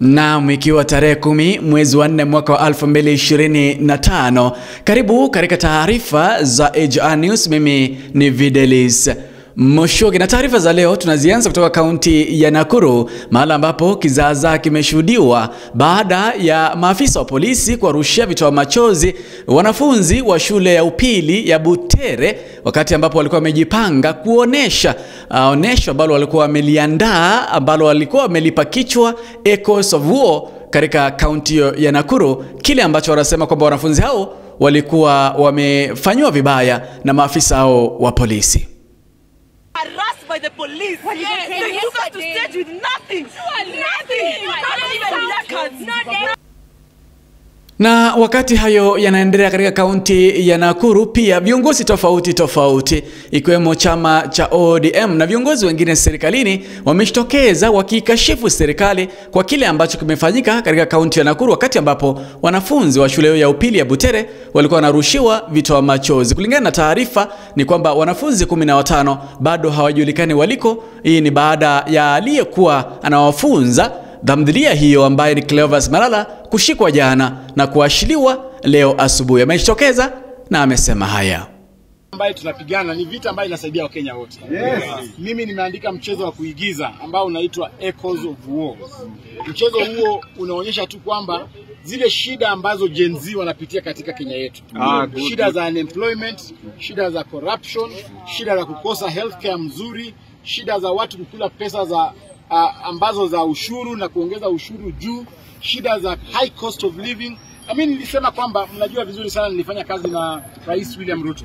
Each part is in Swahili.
Naam, ikiwa tarehe 10 mwezi wa 4 mwaka wa 2025. Karibu katika taarifa za AJR News. Mimi ni Videlis Moshogi, na taarifa za leo tunazianza kutoka kaunti ya Nakuru, mahala ambapo kizaazaa kimeshuhudiwa baada ya maafisa wa polisi kuwarushia vitoa machozi wanafunzi wa shule ya upili ya Butere wakati ambapo walikuwa wamejipanga kuonesha onesho ambalo walikuwa wameliandaa, ambalo walikuwa wamelipa kichwa Echoes of War katika kaunti ya Nakuru, kile ambacho wanasema kwamba wanafunzi hao walikuwa wamefanywa vibaya na maafisa hao wa polisi. Harassed by the police. Yes. They took us to stage with nothing. Nothing. Not even records. Na wakati hayo yanaendelea katika kaunti ya Nakuru, pia viongozi tofauti tofauti ikiwemo chama cha ODM na viongozi wengine serikalini wamejitokeza wakikashifu serikali kwa kile ambacho kimefanyika katika kaunti ya Nakuru wakati ambapo wanafunzi wa shule ya upili ya Butere walikuwa wanarushiwa vitoa machozi. Kulingana na taarifa ni kwamba wanafunzi 15 bado hawajulikani waliko. Hii ni baada ya aliyekuwa anawafunza tamthilia hiyo ambaye ni Cleophas Malala kushikwa jana na kuashiliwa leo asubuhi. Amejitokeza na amesema haya. Ambaye tunapigana ni vita ambayo inasaidia Wakenya wote. Yes. Mimi nimeandika mchezo wa kuigiza ambao unaitwa Echoes of War. Mchezo huo unaonyesha tu kwamba zile shida ambazo Gen Z wanapitia katika Kenya yetu. Shida za unemployment, shida za corruption, shida za kukosa healthcare mzuri, shida za watu kukula pesa za ambazo za ushuru na kuongeza ushuru juu, shida za high cost of living. I mean, nilisema kwamba mnajua vizuri sana nilifanya kazi na Rais William Ruto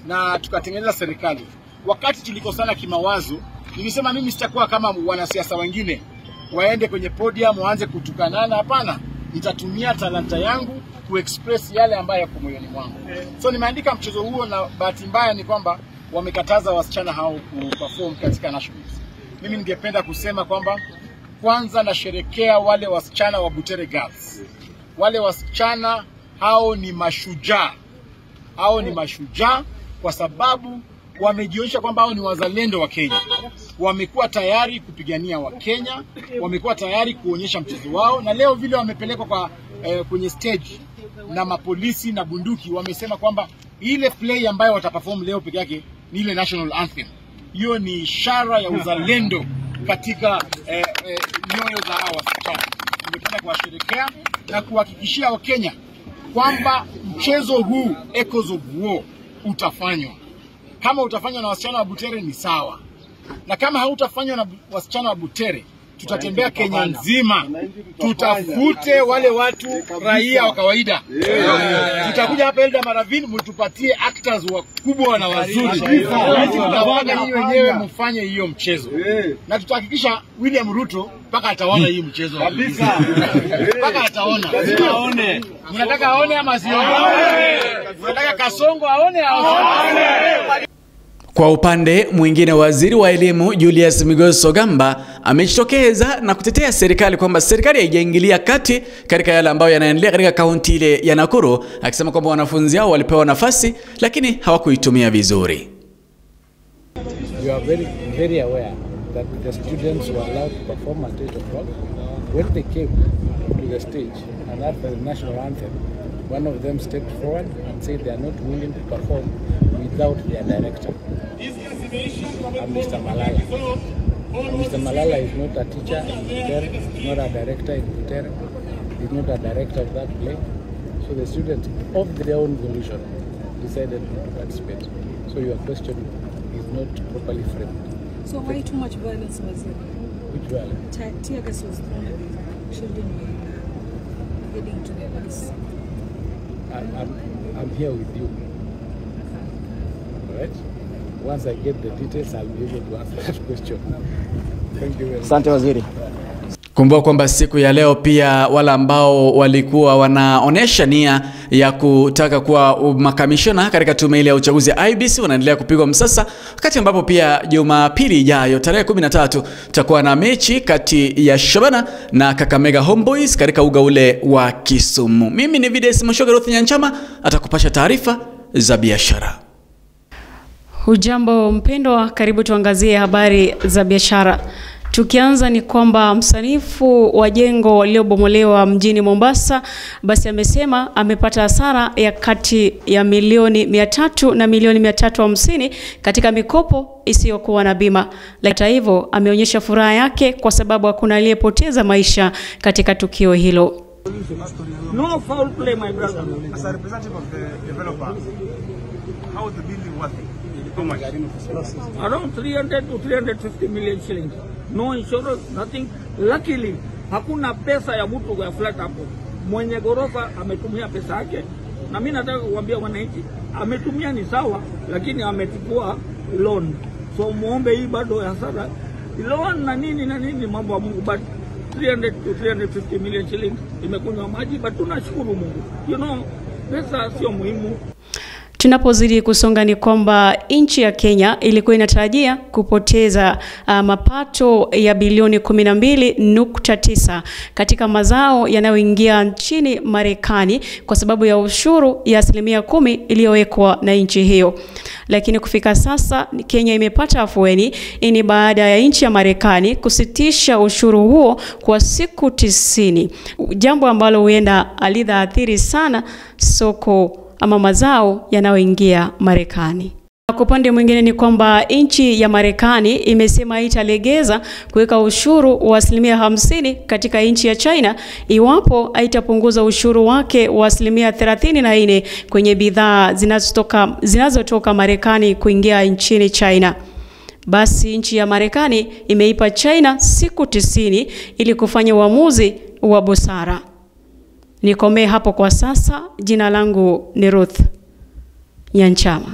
na tukatengeneza serikali. Wakati tulikosana kimawazo, nilisema mimi sitakuwa kama wanasiasa wengine waende kwenye podium waanze kutukanana. Hapana, nitatumia talanta yangu kuexpress yale ambayo yako moyoni mwangu. So nimeandika mchezo huo, na bahati mbaya ni kwamba wamekataza wasichana hao kuperform katika nationals. Mimi ningependa kusema kwamba kwanza nasherekea wale wasichana wa Butere Girls. Wale wasichana hao ni mashujaa. Hao ni mashujaa kwa sababu wamejionyesha kwamba hao ni wazalendo wa Kenya. Wamekuwa tayari kupigania wa Kenya, wamekuwa tayari kuonyesha mchezo wao, na leo vile wamepelekwa kwa kwenye stage na mapolisi na bunduki, wamesema kwamba ile play ambayo wataperform leo peke yake ni ile national anthem. Hiyo ni ishara ya uzalendo katika nyoyo za hawa wasichana. Ningependa kuwasherekea na kuhakikishia Wakenya kwamba mchezo huu Echoes of War utafanywa. Kama utafanywa na wasichana wa Butere ni sawa, na kama hautafanywa na wasichana wa Butere, tutatembea Kenya nzima, tutafute wale watu raia wa kawaida. Tutakuja hapa Elda Maravini mtupatie actors wakubwa na wazuri. Tutawaka nyinyi wenyewe mfanye hiyo mchezo. Na tutahakikisha William Ruto mpaka ataona hii mchezo. Kabisa. Mpaka ataona. Aone. Mnataka aone ama asione? Mnataka Kasongo aone au asione? Kwa upande mwingine, waziri wa elimu Julius Migos Ogamba amejitokeza na kutetea serikali kwamba serikali haijaingilia kati katika yale ambayo yanaendelea katika kaunti ile ya Nakuru, akisema kwamba wanafunzi hao walipewa nafasi lakini hawakuitumia vizuri. We are very, very aware that the students were allowed to perform at 8 o'clock. When they came to the stage and after the national anthem, one of them stepped forward and said they are not willing to perform without their director, Mr. Malala. Mr. Malala is not a teacher in Butere, not a director in Butere, he's not a director of that play. So the students, of their own volition, decided not to participate. So your question is not properly framed. So why too much violence was there? Which violence? Tear gas was thrown at the children were heading to their bus. I'm here with you. All right? Once I get the details, I'll be able to answer that question. Thank you very much. Asante waziri. Kumbuka kwamba siku ya leo pia wale ambao walikuwa wanaonesha nia ya kutaka kuwa makamishona katika tume ile ya uchaguzi ya IEBC wanaendelea kupigwa msasa, wakati ambapo pia Jumapili ijayo tarehe 13 tutakuwa na mechi kati ya Shabana na Kakamega Homeboys katika uga ule wa Kisumu. Mimi ni Vides Moshoga. Ruth Nyanchama atakupasha taarifa za biashara. Hujambo mpendwa, karibu tuangazie habari za biashara. Tukianza ni kwamba msanifu wa jengo lililobomolewa mjini Mombasa basi amesema amepata hasara ya kati ya milioni 300 na milioni 350 katika mikopo isiyokuwa na bima. Hata hivyo ameonyesha furaha yake kwa sababu hakuna aliyepoteza maisha katika tukio hilo. No foul play, my brother. As a representative of the developer, how is the building worth? How much? Around 300 to 350 million shillings. No insurance, nothing. Luckily, hakuna pesa ya mtu ya flat hapo. Mwenye gorofa ametumia pesa yake. Na mimi nataka kuambia wananchi, ametumia ni sawa, lakini amechukua loan. So muombe hii bado ya hasara. Loan na nini mambo ya Mungu, but 300 to 350 million shillings imekunywa maji, but tunashukuru Mungu. You know, pesa sio muhimu. Tunapozidi kusonga ni kwamba nchi ya Kenya ilikuwa inatarajia kupoteza mapato ya bilioni 12.9 katika mazao yanayoingia nchini Marekani kwa sababu ya ushuru ya 10% iliyowekwa na nchi hiyo. Lakini kufika sasa Kenya imepata afueni. Hii ni baada ya nchi ya Marekani kusitisha ushuru huo kwa siku 90, jambo ambalo huenda alidhaathiri sana soko ama mazao yanayoingia Marekani. Kwa upande mwingine ni kwamba nchi ya Marekani imesema italegeza kuweka ushuru wa 50% katika nchi ya China iwapo haitapunguza ushuru wake wa 34% kwenye bidhaa zinazotoka Marekani kuingia nchini China. Basi nchi ya Marekani imeipa China siku 90 ili kufanya uamuzi wa busara. Nikomee hapo kwa sasa. Jina langu ni Ruth Nyanchama.